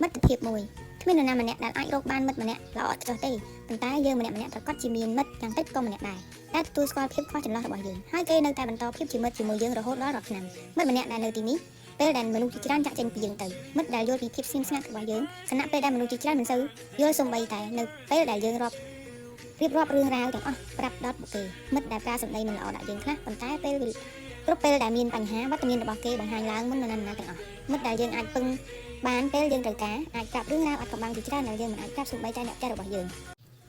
មិត្តភាពមួយគ្មាននរណាម្នាក់ដែលអាចរកបានមិត្តម្នាក់ល្អឥតខ្ចោះទេប៉ុន្តែយើងម្នាក់ម្នាក់ប្រាកដជាមានមិត្តយ៉ាងតិចក៏ម្នាក់ដែរដែលទទួលស្គាល់ភាពខ្វះចន្លោះរបស់យើងហើយគេនៅតែបន្តភាពជាមិត្តជាមួយយើងរហូតដល់រាប់ឆ្នាំមិត្តម្នាក់ដែលនៅទីនេះពេលដែលមនុស្សជាច្រើនចាក់ចេញពីយើងទៅមិត្តដែលយល់ពីភាពស្ងៀមស្ងាត់របស់យើងខណៈពេលដែលមនុស្សជាច្រើនមិនសូវយល់សូម្បីតែនៅពេលដែលយើងរាប់រៀបរាប់រឿងរ៉ាវទាំងអស់ប្រាប់ដល់ពួកគេមិត្តដែលប្រើសម្ដីមិនល្អដាក់យើងខ្លះប៉ុន្តែពេលគ្រប់ពេលដែលមានបញ្ហាវត្តមានរបស់គេបង្ហាញឡើងមុននរណាៗទាំងអស់មិត្តដែលយើងអាចពឹង បានពេលយើងត្រូវការអាចប្រាប់រឿងរ៉ាវអាថ៌កំបាំងជាច្រើនដែលយើងមិនអាចប្រាប់សូម្បីតែអ្នកផ្ទះរបស់យើង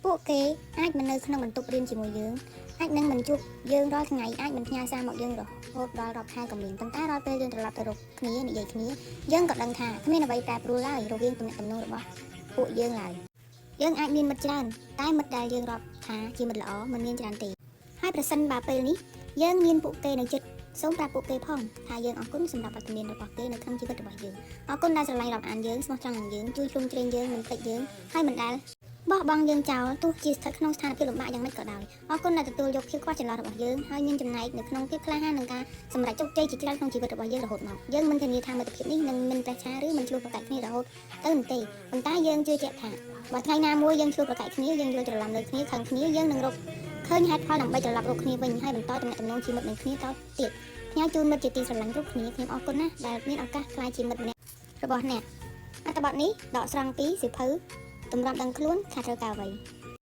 ពួកគេអាចមិននៅក្នុងបន្ទប់រៀនជាមួយយើងអាចនឹងមិនជួបយើងរាល់ថ្ងៃអាចមិនផ្ញើសារមកយើងរហូតដល់រាប់ខែក៏មានប៉ុន្តែរាល់ពេលយើងត្រឡប់ទៅរកគ្នានិយាយគ្នាយើងក៏ដឹងថាគ្មានអ្វីប្រែប្រួលឡើយរវាងទំនាក់ទំនងរបស់ពួកយើងឡើយយើងអាចមានមិត្តច្រើនតែមិត្តដែលយើងរាប់ថាជាមិត្តល្អមិនមានច្រើនទេហើយប្រសិនបើពេលនេះយើងមានពួកគេនៅជិតសូមប្រាប់ពួកគេផងថាយើងអរគុណសម្រាប់វត្តមានរបស់គេនៅក្នុងជីវិតរបស់យើង អរគុណដែលស្រឡាញ់រាប់អានយើងស្មោះត្រង់នឹងយើងជួយជ្រោមជ្រែងយើងមិនភ្លេចយើងហើយមិនដែលបោះបង់យើងចោលទោះជាស្ថិតក្នុងស្ថានភាពលំបាកយ៉ាងម៉េចក៏ដោយអរគុណដែលទទួលយកភាពខ្វះចន្លោះរបស់យើងហើយមានចំណែកនៅក្នុងភាពក្លាហាននិងការសម្រេចជោគជ័យជាច្រើនក្នុងជីវិតរបស់យើងរហូតមកយើងមិនធានាថាមិត្តភាពនេះនឹងមិនប្រេះឆាឬមិនឈ្លោះប្រកែកគ្នារហូតទៅនោះទេប៉ុន្តែយើងជឿជាក់ថាបើថ្ងៃណាមួយយើងឈ្លោះប្រកែកគ្នាយើងយល់ច្រឡំលើគ្នាខឹងគ្នាយើងនឹងរកឃើញហេតុផលដើម្បីត្រឡប់រកគ្នាវិញហើយបន្តទំនាក់ទំនងជាមិត្តនឹងគ្នាតទៀតផ្ញើជូនមិត្តជាទីស្រឡាញ់គ្រប់គ្នាខ្ញុំអរគុណណាស់ដែលមានឱកាសក្លាយជាមិត្តម្នាក់ របស់អ្នកអត្ថបទនេះដកស្រង់ពីសៀវភៅទម្រាំដឹងខ្លួនថាត្រូវការអ្វី។